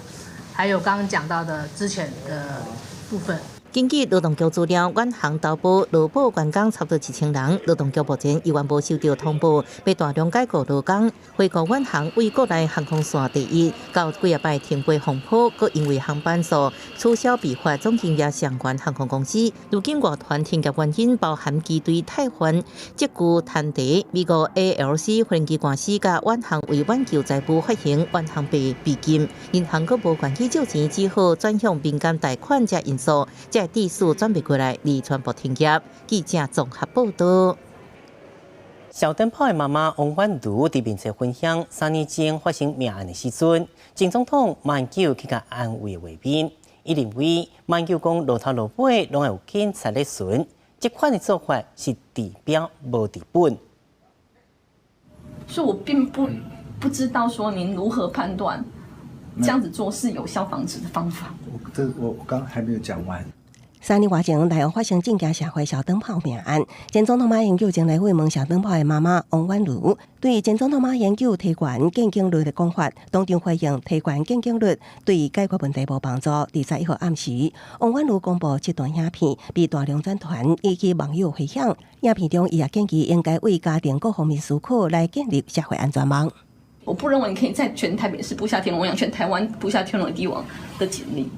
還有剛剛講到的資遣的部分。根據勞動局資料，遠航投保勞保員工差不多1000人。勞動局目前猶原無收到通報，欲大量解雇勞工。回顧遠航為國內航空線第一，到幾仔擺停飛風波，閣因為航班數取消被罰總營業相關航空公司。如今外傳停業原因包含機隊汰換、積具攤提。美國 ALC 分期官司佮遠航為挽救財務發行遠航幣美金，銀行閣無願意借錢，只好轉向民間貸款這因素。這致使轉袂過來，而全部停業。記者綜合報道。小燈泡的媽媽王婉如佇面冊分享3年前發生命案的時陣，前總統馬英九去共安慰的畫面。伊認為馬英九講路頭路尾攏會有警察咧巡，這款的做法是治標無治本。所以我並不知道說您如何判斷這樣子做是有效防止的方法。我這我剛還沒有講完。3年外前，內湖發生震驚社會小燈泡命案，前總統馬英九前來慰問小燈泡的媽媽王婉如，對前總統馬英九提懸檢警率的講法，當場回應提懸檢警率對解決問題無幫助。佇11號暗時，王婉如公布這段影片，被大量轉傳以及網友回響。影片中，伊也建議應該為家庭各方面思考來建立社會安全網。我不認為你可以在全台北市布下天羅網，全台灣布下天羅地網的警力。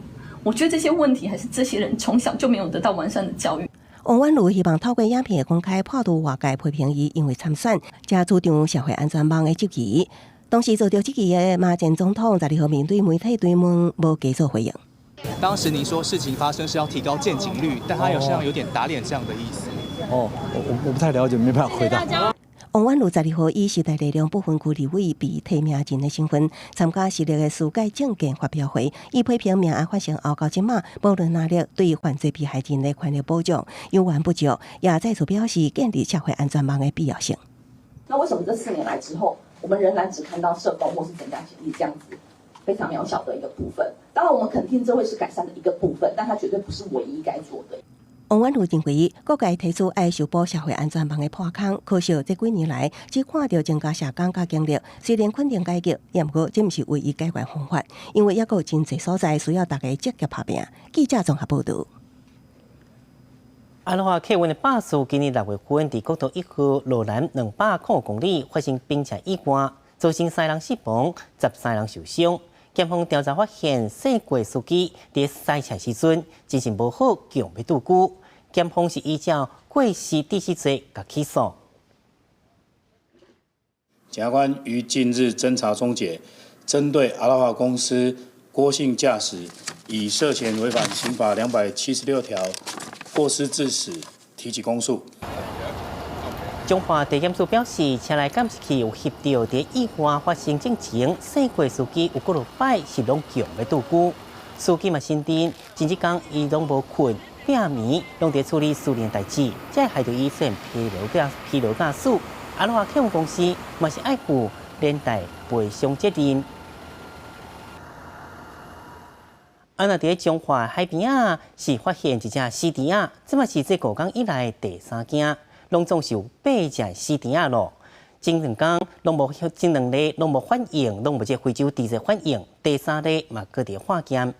我覺得這些問題還是這些人從小就沒有得到完善的教育。王婉如希望透過影片的公開，破除外界批評伊因為參選，才主張社會安全網的質疑。當時遭著質疑的馬前總統，12號面對媒體追問，無加做回應。當時您說事情發生是要提高見警率，但他好像有點打臉這樣的意思。哦，我不太了解，沒辦法回答。王婉如12號以時代力量不分區立委被提名人的身份參加時力的世界政見發表會，伊批評命案發生後到這馬，無論哪裡對犯罪被害人的權利保障猶原不足，也再次表示建立社會安全網的必要性。那為什麼這4年來之後，我們仍然只看到社工或是增加警力這樣子非常渺小的一個部分？當然，我們肯定這會是改善的一個部分，但它絕對不是唯一該做的。王婉如認為，各界提出愛修補社會安全網的破空，可惜這幾年來只看著增加社工佮警力，雖然肯定改革，也毋過這毋是唯一解決方法，因為猶閣有真濟所在需要大家積極拍拚。記者綜合報道。阿拉華客運的巴士今年6月份佇國道1號路南200公里發生冰車意外，造成三人死亡，13人受傷。檢方調查發現，事故司機佇駛車時陣精神無好，強欲倒戈。檢方是依照過失致死罪共起訴。檢察官於近日偵查終結，針對阿拉華公司郭姓駕駛，以涉嫌違反刑法276條過失致死提起公訴。彰化地檢署表示，車內監視器有翕著佇意外發生進前，駛過司機有幾落擺是攏強欲倒龜。司機嘛承認，前一工伊攏無睏，閉暝攏佇處理私人代誌，才會害著伊出現疲勞駕駛。阿羅哈客運公司嘛是愛負連帶賠償責任。啊，若佇彰化海邊仔是發現一隻死豬仔，這嘛是這五工以來第三件。攏總是有八隻死豬仔咯。前兩工攏無，前兩例攏無反應，攏無這非洲豬熱反應。第三例嘛，閣佇化驗。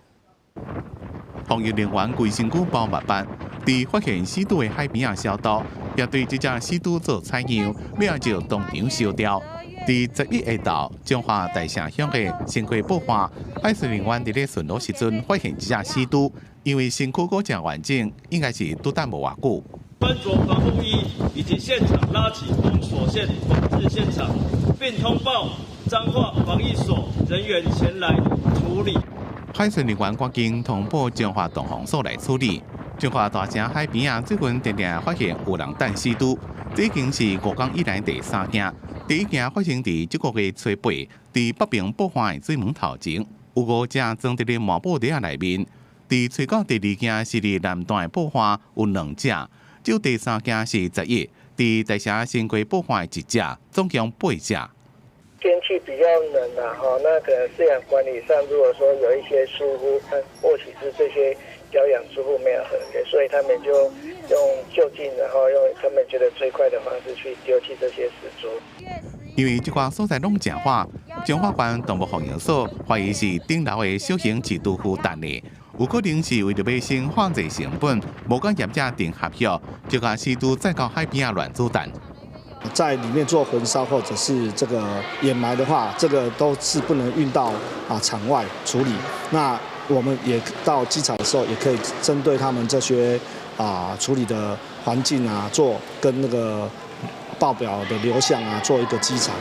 防疫人員規身軀包密密，佇發現死豬的海邊仔消毒，也對這隻死豬做採樣，了後就當場燒掉。佇11下晝，彰化大城鄉的新溪埔岸，海巡人員佇咧巡邏時陣發現這隻死豬，因為身軀閣誠完整，應該是拄等無偌久。穿著防護衣以及現場拉起封鎖線，管制現場，並通報彰化防疫所人員前來處理。海巡人員趕緊通報彰化動防所來處理。彰化大城海邊仔，最近定定發現有人擲死豬，這已經是五工以來第三件。第一件發生佇這個月初八，佇北平埔岸的水門頭前，有五隻裝佇咧麻布袋仔內面。佇初九第二件是佇南段的埔岸有兩隻。就第三件是11，佇大城新溪埔岸的一隻，總共八隻。天氣比較冷啦，哈，那可能飼養管理上，如果說有一些疏忽，或許是這些教養疏忽沒有合格，所以他們就用就近，然後用他們覺得最快的方式去丟棄這些死豬。因為這寡所在攏誠旱，彰化縣動物防疫所懷疑是頂樓的小型飼豬戶擲的。有可能是為著欲省化濟成本，無佮業者訂合約，就共死豬載到海邊仔亂子擲。在裡面做焚燒或者是這個掩埋的話，這個都是不能運到場外處理。那我們也到機場的時候，也可以針對他們這些處理的環境啊，做跟那個報表的流向啊，做一個稽查。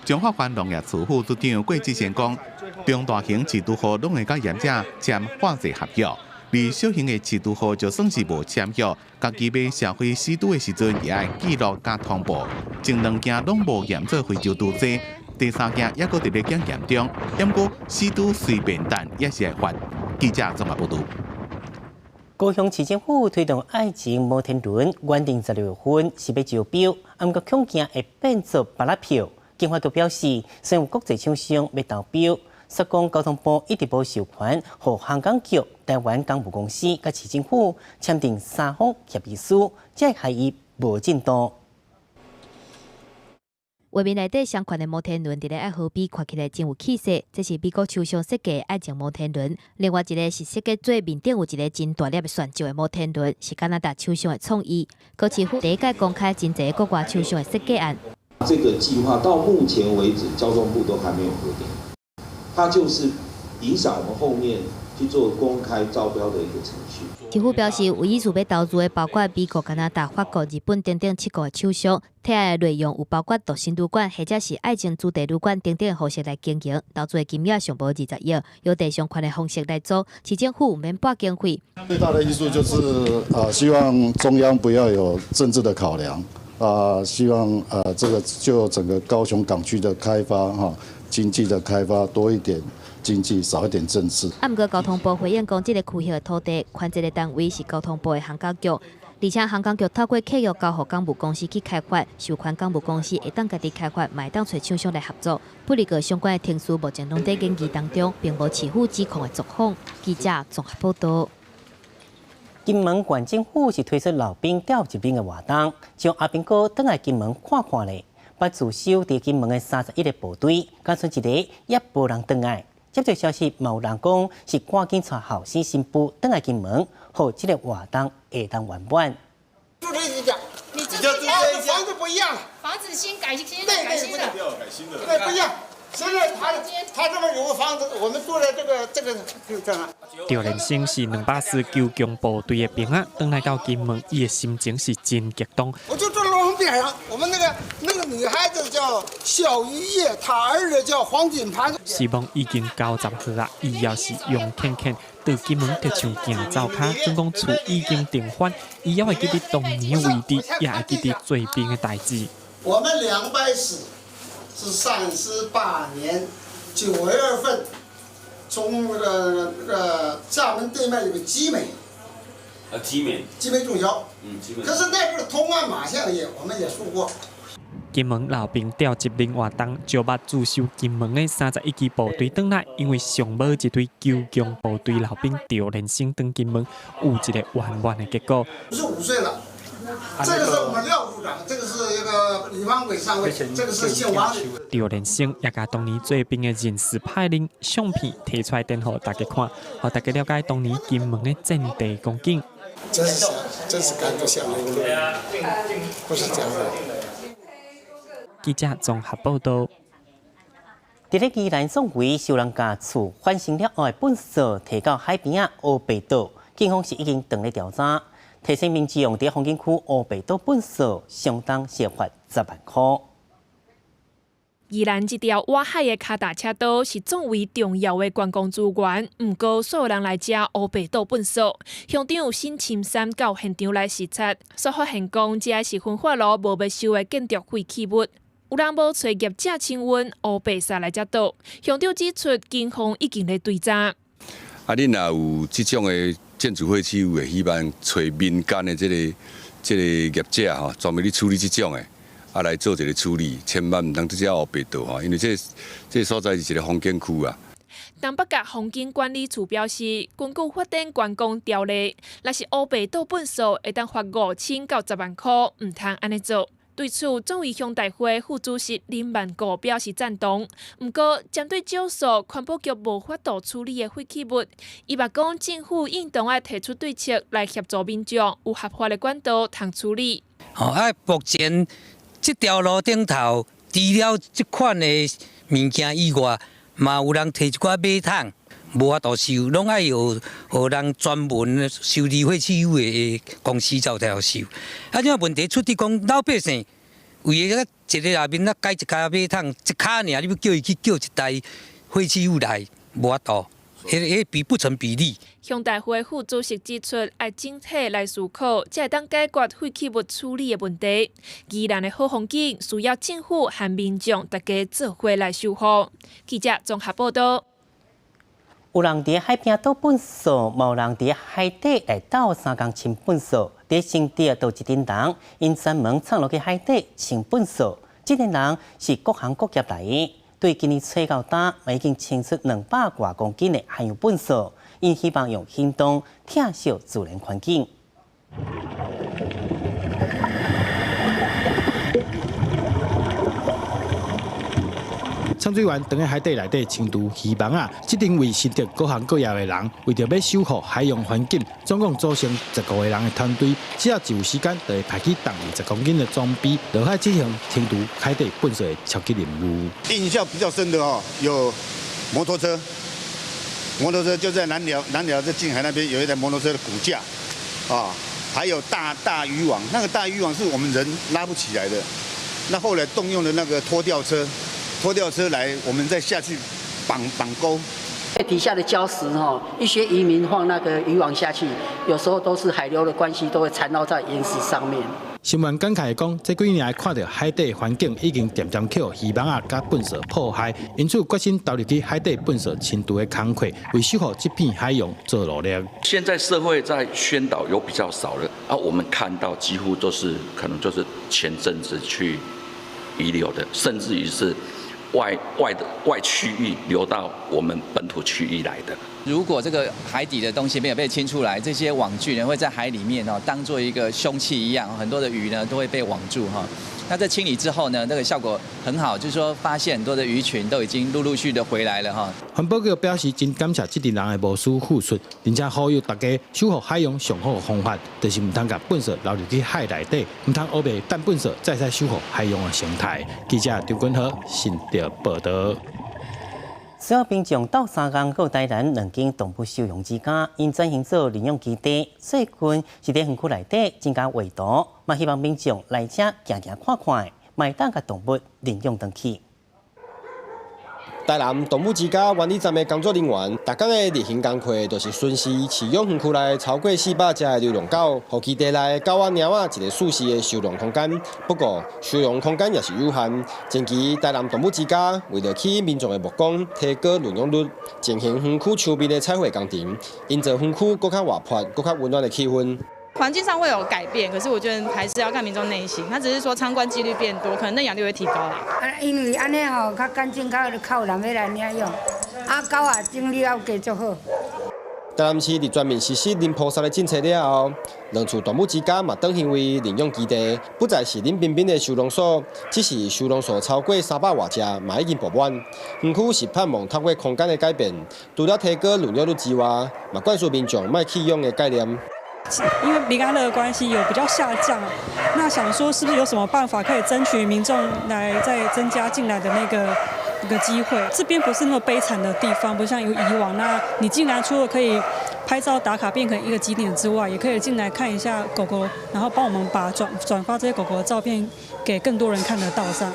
彰化縣農業處副處長郭志賢講，中大型飼豬戶攏會佮業者簽化濟合約，而小型的飼豬戶就算是無簽約，家己欲銷毀死豬的時陣，也愛記錄佮通報。前兩件攏無驗做非洲豬熱，第三件猶閣佇咧檢驗中。毋過死豬隨便擲也是會罰。記者綜合報導。高雄市政府推動愛情摩天輪，原定16月份是欲招標，毋過恐驚會變做芭樂票。經發局表示，雖然有國際廠商欲投標，說講交通部一直無授權，予航港局、台灣港務公司佮市政府簽訂三方協議書，才會害伊無進度。畫面內底相款的摩天輪，佇咧愛河邊看起來真有氣勢。這是美國首相設計的愛情摩天輪。另外一個是設計做面頂有一個真大粒的旋石的摩天輪，是加拿大首相的創意。高市府第一擺公開真濟國外首相的設計案。這個計劃到目前為止，交通部都還沒有核定，它就是影響我們後面去做公開招標的一個程序。市府表示，有意思欲投資的包括美國、加拿大、法國、日本等等七國的廠商，提案的內容有包括獨身旅館或者是愛情主題旅館等等的方式來經營，投資的金額上無20億，由地上權的方式來做，市政府毋免撥經費。最大的因素就是希望中央不要有政治的考量。希望這個就整個高雄港區的開發哈，經濟的開發多一點經濟，少一點政治。啊，毋過交通部回應講，這個區域的土地權責的單位是交通部的航港局，而且航港局透過契約交予港務公司去開發，授權港務公司會當家己開發，嘛會當揣廠商來合作。不過相關的程序目前攏佇研議當中，並無市府指控的狀況。記者綜合報導。金門縣政府是推出老兵調入兵的活動，將阿兵哥轉來金門看看咧。捌駐守佇金門的31個部隊，敢賰一个也無人轉來。接這消息，嘛有人講是趕緊帶後生新婦轉來金門，予這个活動會當圓滿。住這一家，你這一家房子不一樣了，房子新改新的，改新的，改新的，對，不一樣。現在他這邊有個房子，我們住在這個就這樣。趙連生是204救強部隊的兵仔，轉來到金門，伊的心情是真激動。我就住羅邊上，我們那個女孩子叫肖玉葉，她兒子叫黃金盤。死亡已經90歲啊，伊也是勇健健，對金門就像行灶跤，準講厝已經定番，伊猶會記得當年位置，也會記得做兵的代誌。我們200師是38年9月份，從那個廈門對面有個集美，啊，集美，集美中學，嗯，集美。可是那個通安馬相爺，我們也輸過。金門老兵調集零活動，招募駐守金門的31支部隊轉來，因為上無一隊救強部隊老兵趙連生轉金門，有一個圓滿的結果。55歲了，這個是我們廖處長，這個是一個李方偉上尉，這個是姓王的。趙連生也共當年做兵的人事派令相片提出來，展予大家看，予大家了解當年金門的戰地光景。真是真是感動下來，不是這樣的。記者綜合報道。佇咧宜蘭創圍受人共厝翻新了後的糞掃提到海邊仔烏白島，警方是已經斷咧調查，提醒民眾佇風景區烏白倒糞掃，相當罰10萬箍。宜蘭這條外海的跤踏車道是總為重要的觀光資源，毋過所有人來遮烏白倒糞掃。鄉長沈青山到現場來視察，煞發現講這是焚化爐無欲收的建築廢棄物。有人無揣業者清運，烏白掃來遮倒。鄉長指出，警方已經咧追查。啊，恁若有這種的建築廢棄物，會希望揣民間的這個業者吼，專門咧處理這種的，啊來做一個處理，千萬毋通佇遮烏白倒吼，因為這所在是一個風景區啊。東北角風景管理處表示，根據發展觀光條例，若是烏白倒糞掃，會當罰5000到10萬箍，毋通按呢做。對此，壯圍鄉代會副主席林萬國表示贊同。毋過，針對少數環保局無法度處理的廢棄物，伊嘛講政府應當愛提出對策來協助民眾有合法的管道通處理。哦，啊，目前這條路頂頭，除了這款的物件以外，嘛有人提一寡馬桶，無法度收，攏愛予人專門收理廢棄物的公司才有通收。啊，這問題出佇講老百姓為了一个內面啊改一跤馬桶，一跤爾，你欲叫伊去叫一台廢棄物來，無法度，彼比不成比例。鄉代會副主席指出，愛整體來思考，才會當解決廢棄物處理的問題。宜蘭的好風景需要政府和民眾大家做伙來守護。記者綜合報道。有人佇海邊倒糞掃，嘛有人佇海底來鬥相共清糞掃。佇新竹就一陣人，𪜶專門衝落去海底清糞掃。這陣人是各行各業來的，對今年初到今，已經清出200外公斤的海洋糞掃。𪜶希望用行動疼惜自然環境。潛水員當佇海底內底清除漁網仔，這陣為新竹各行各業的人，為著欲守護海洋環境，總共組成15個人的團隊，只要一有時間，就會派去重20公斤的裝備，落海進行清除海底糞掃的超級任務。印象比較深的哦，有摩托車，摩托車就在南寮，南寮在近海那邊有一台摩托車的骨架，啊，還有大漁網，那個大漁網是我們人拉不起來的，那後來動用的那個拖吊車。拖吊車來，我們再下去綁鈎。底下的礁石哈，一些漁民放那個漁網下去，有時候都是海流的關係，都會纏繞在岩石上面。新聞感慨講，這幾年來看著海底環境已經漸漸予漁網仔佮糞掃破壞，因此決心投入去海底糞掃清除的工課，為守護這片海洋做努力。現在社會在宣導有比較少了，啊，我們看到幾乎都是可能就是前陣子去遺留的，甚至於是外區域流到我們本土區域來的。如果這個海底的東西沒有被清出來，這些網具呢會在海裡面哦當做一個兇器一樣，很多的魚呢都會被網住哈。那在清理之後呢，那個效果很好，就是說發現很多的魚群都已經陸陸續續的回來了哈。環保局表示真感謝這陣人的無私付出，並且呼籲大家守護海洋上好的方法，就是毋通共糞掃流入去海內底，毋通烏白擲糞掃，才會使守護海洋的生態。記者張君豪新竹報道。所有民眾鬥相共，閣有台南兩間動物收容之家，𪜶轉型做領養基地。最近是佇園區內底增加畫圖，嘛希望民眾來遮行行看看，嘛會當共動物領養轉去。台南動物之家原里站的工作人員，逐工的例行工課就是巡視飼養園區內超過400隻的流浪狗，予基地內狗仔貓仔一個舒適的收容空間。不過，收容空間也是有限。前期台南動物之家為著吸引民眾的目光，提高認養率，進行園區牆面的彩繪工程，營造園區閣較活潑、閣較溫暖的氣氛。環境上會有改變，可是我覺得還是要看民眾內心。他只是說參觀機率變多，可能認養率會提高啦。啊，因為按呢吼較乾淨，較有人欲來領養。啊，狗仔整理了加足好。台南市佇全面實施零撲殺的政策了後，兩處動物之家嘛轉型為認養基地，不再是冷冰冰的收容所，只是收容數超過300外隻，嘛已經爆滿。園區是盼望透過空間的改變，除了提高認養率之外，嘛灌輸民眾莫棄養的概念。因為比較熱的關係，有比較下降。那想說，是不是有什麼辦法可以爭取民眾來再增加進來的那個機會？這邊不是那麼悲慘的地方，不像有以往。那你進來除了可以拍照打卡變成一個景點之外，也可以進來看一下狗狗，然後幫我們把轉發這些狗狗的照片給更多人看得到上。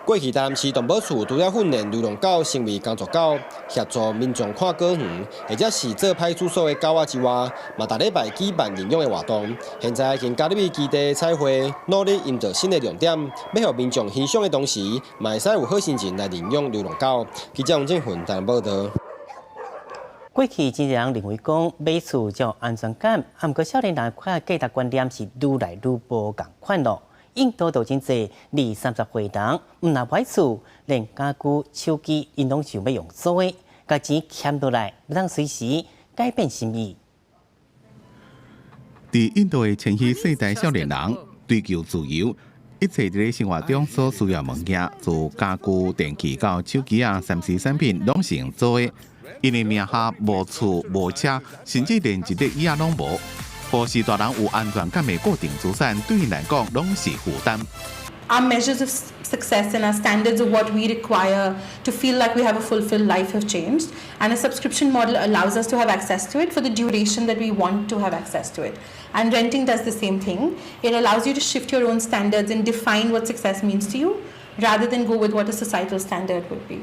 過去台南市動保處除了訓練流浪狗成為工作狗，協助民眾看狗園，或者是做派出所的狗仔之外，嘛逐禮拜舉辦認養的活動。現在已經加入基地彩繪，努力營造新的亮點，欲予民眾欣賞的同時，嘛會使有好心情來認養流浪狗。記者王振雲台南報導。過去真濟人認為講買厝才有安全感，啊，毋過少年人看價值觀念是愈來愈無仝款囉。印度就真濟二三十歲人，毋但買厝，連家具、手機，𪜶攏想欲用租的，共錢儉落來，會當隨時改變心意。佇印度的千禧世代少年人追求自由，一切佇咧生活中所需要物件，自家具、電器到手機啊、3C 產品，攏是用租的。𪜶的名下無厝無車，甚至連一塊椅仔攏無。予序大人有安全感的固定資產，對𪜶來講攏是負擔。 Our measures of success and our standards of what we require to feel like we have a fulfilled life have changed. And a subscription model allows us to have access to it for the duration that we want to have access to it. And renting does the same thing. It allows you to shift your own standards and define what success means to you, rather than go with what a societal standard would be.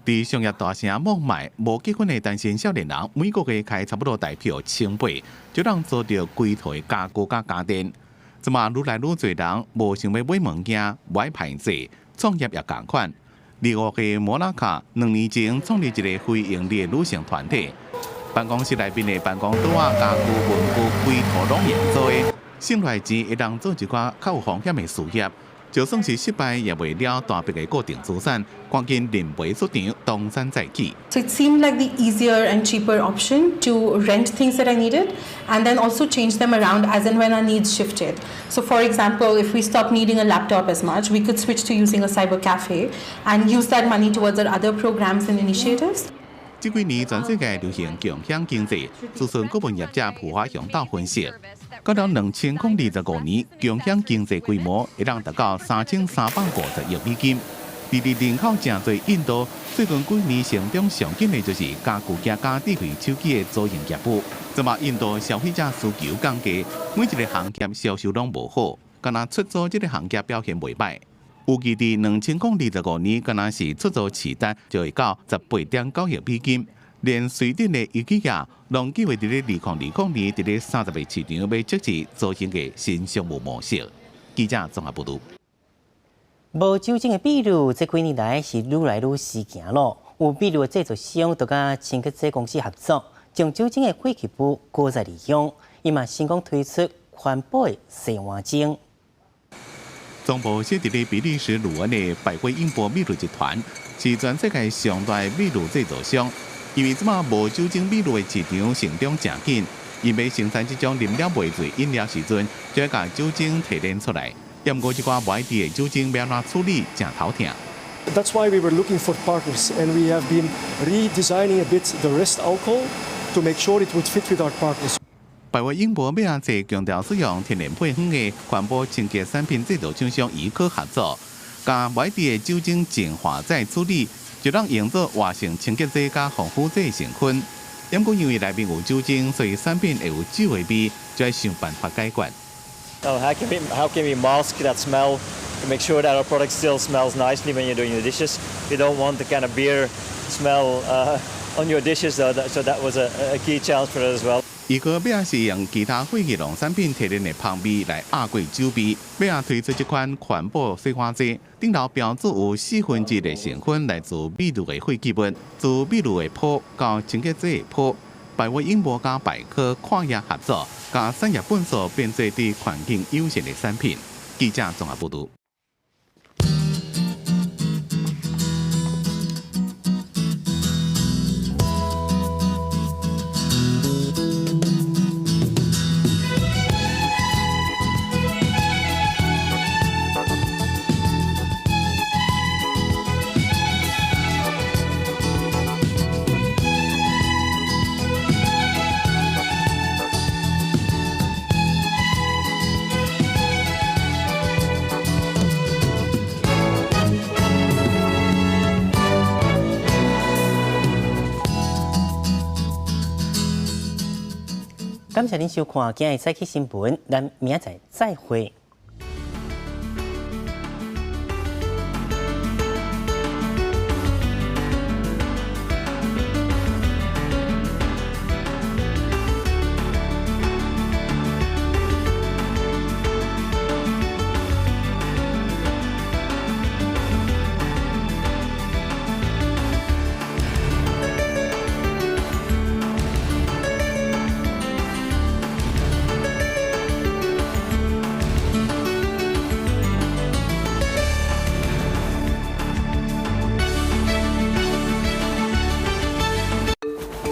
佇商業大城孟買，無結婚的單身少年人每個月開差不多台票1000八，就通租著規套的家具佮家電。這馬愈來愈濟人無想欲買物件，無愛排隊，創業也仝款。25歲摩拉卡2年前創立一個非營利的女性團體，辦公室內面的辦公桌仔、家具、文具，規套攏用租的，省落來錢會當做一寡較有風險的事業。就算是失敗，也袂了大筆的固定資產，趕緊認賠出場，東山再起。 So it seemed like the easier and cheaper option to rent things that I needed, and then also change them around as and when our needs shifted. So for example, if we stopped needing a laptop as much, we could switch to using a cyber cafe and use that money towards our other programs and initiatives. 這幾年全世界流行共享經濟，諮詢顧問業者蒲華雄鬥分析，到了2025年，共享經濟規模會當達到3350億美金。佇人口誠濟印度，最近幾年成長上緊的就是家具佮智慧手機的租用業務。這馬印度消費者需求降低，每一個行業銷售攏無好，敢若出租這個行業表現袂䆀。預計佇2025年，敢若是出租市值就會到18.9億美金。連瑞典的伊基亞，攏計劃佇咧2020年，佇咧30個市場欲設置租用的新商務模式。記者綜合報導。無酒精的秘魯，這幾年來是愈來愈時行囉。有秘魯的製造商就佮清潔劑公司合作，將酒精的廢棄物閣再利用，伊嘛成功推出環保的洗碗精。總部設佇咧比利時魯恩的百威英博秘魯集團，是全世界上大的秘魯製造商。因為這馬無酒精秘魯的市場成長誠緊，𪜶欲生產這種啉了袂醉飲料時陣，就欲共酒精提煉出來。毋過這寡無愛滴的酒精欲按怎處理，誠頭疼。 That's why we were looking for partners, and we have been redesigning a bit the rest alcohol to make sure it would fit with our partners. 百威英博欲按怎強調使用天然配方的環保清潔產品製造廠商怡可合作，共無愛滴的酒精淨化再處理，就通用做活性清潔劑佮防腐劑成分。毋過因為內面有酒精，所以產品會有酒的味，就愛想辦法解決。 Oh, how can we mask that smell To make sure that our product still smells nicely when you're doing the dishes. You don't want the kind of beer smell on your dishes, so that was a key challenge for us as well. 伊閣欲仔是用其他廢棄農產品提煉的香味來壓過酒味，欲仔推出這款環保洗碗劑，頂頭標註有1/4的成分來自米露的廢棄物，自米露的泡到清潔劑的泡，百威英博佮百科跨業合作，共產業糞埽變做對環境友善的產品。記者綜合報導。感謝您收看今日早起新聞，咱明仔載再會。